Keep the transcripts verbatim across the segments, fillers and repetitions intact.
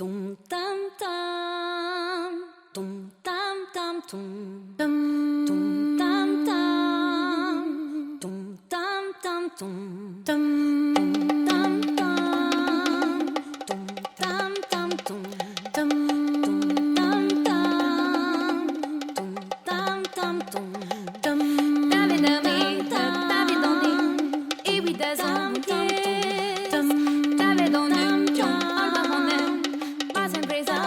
Tom tam tam, tom tam tam tom, tom tam tam, tom tam tam tom, tom tam tam, tom tam tam tom, tom tam tam, tom tam tam tom. T'avais dormi, t'avais dormi, et oui, t'as envoûté. T'avais dans le pion, en le baronnet, pas un président.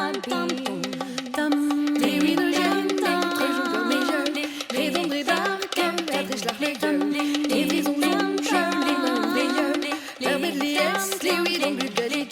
Lewi no gemme, tre jugor me jeu, e d'ombre barque, a trich lach le gueule, e vison non jeu, le non le gueule, l'herbet li es, lewi donc le gueule,